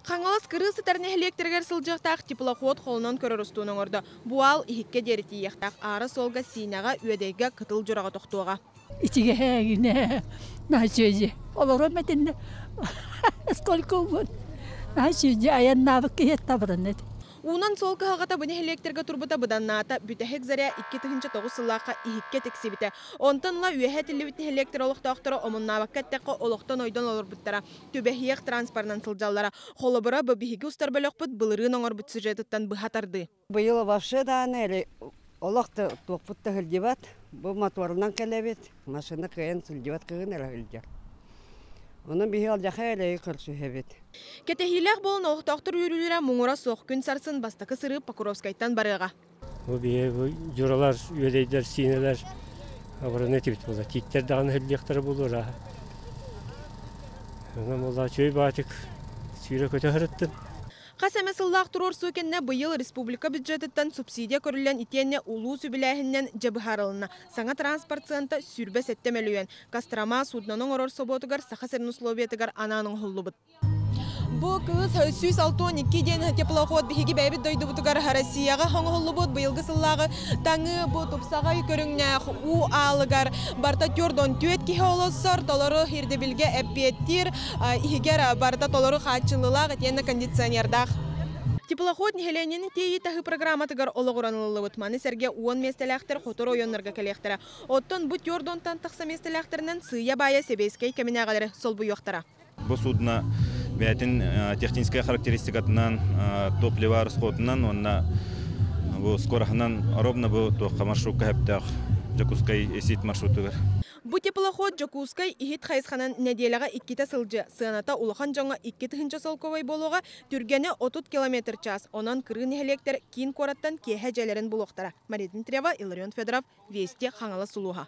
Хаҥалас кырыы сытар нэһилиэктэригэр сылдьыахтаах теплоход холонон көрөр устууну оҥордо. Бу аал Иһиккэ диэри тиийиэхтээх. Аара суолга Сиинэҕэ, Үөдэйгэ, Кытыл Дьураҕа тохтуоҕа. Итигэһээгинэ наһаа олором этиннэ сколько угодно наһаа айаннаабыт киһи табыран эт. Уунан суол кыһалҕата бу нэһилиэктэргэ турбута быданнаата. Бүтэһик Заря 2009 сыллаахха Иһиккэ тиксибитэ. Онтон ыла үөһэ этиллибит нэһилиэктэр олохтоохторо омуннаабакка эттэххэ олохтон ойдон олорбуттара. Түбэһиэх транспорынан сылдьаллара. Холобура, бу биһиги устар бөлөхпүт былырыын оҥорбут сюжетыттан быһа тардыы. Быйыл вообще даҕаны олох да туохпут да сылдьыбат. Бу моторунан кэлэбит, машина кыайан сылдьыбат кыһын эрэ сылдьар. Онон биһи алдьархай эрэйи көрсүһэбит. Кэтэһиилээх буолан олохтоохтор үөрүүлэрэ муҥура суох. Күн сарсын бастакы сырыы Покровскайтан барыаҕа. Бу биһи бу дьуралар, үөдэйдэр, сиинэлэр абыраны этибит буола. Тииттэр даҕаны сылдьыахтара буолуо. Онон буолла үчүгэй баатык сүүрэ көтө сырыттым. Хас эмэ сыллаах туруорсуу кэннэ быйыл республика бюджетыттан субсидия көрүллэн итиэннэ улуус үбүлээһининэн дьэ быһаарылынна. Саҥа транспорт сыаната 27 мөлүйүөн. Кострома судноны оҥорор собуотугар Саха сирин условиятыгар анаан оҥоһуллубут. Бу кыыс 162 диэн теплоход биһиги бэйэбит дойдубутугар Россияҕа оҥоһуллубут быйылгы сыллааҕы таҥыы бу тупсаҕай көрүҥнээх уу аалыгар барыта 44 киһи олоссор толору ирдэбилгэ эппиэттиир, иһигэр барыта толору хааччыллыылаах итиэннэ кондиционердаах. Теплоход нэһилиэнньэни тиэйии таһыы программатыгар олоҕуран ылыллыбыт. Маны сэргэ 10 миэстэлээхтэр хоту оройуоннарга кэлиэхтэрэ. Оттон бу 40-тан тахса миэстэлээхтэринэн сыыйа-баайа сэбиэскэй кэминээҕилэри солбуйуохтара. Бу судно бэйэтин техническай характеристикатынан, топливо расходунан уонна бу скороһынан ровно бу туохха маршрутка сөптөөх Дьокуускай Сит маршрутугар. Бу теплоход Дьокуускай Иһит хайысханан нэдиэлэҕэ иккитэ сылдьыа. Сыаната улахан дьоҥҥо 2000 солкуобай буолуоҕа, түргэнэ 30 километр час. Онон кырыы нэһилиэктэр киин куораттан киэһэ дьиэлэрин булуохтара. Мария Дмитриева, Илларион Федоров, Вести, Хаҥалас улууһа.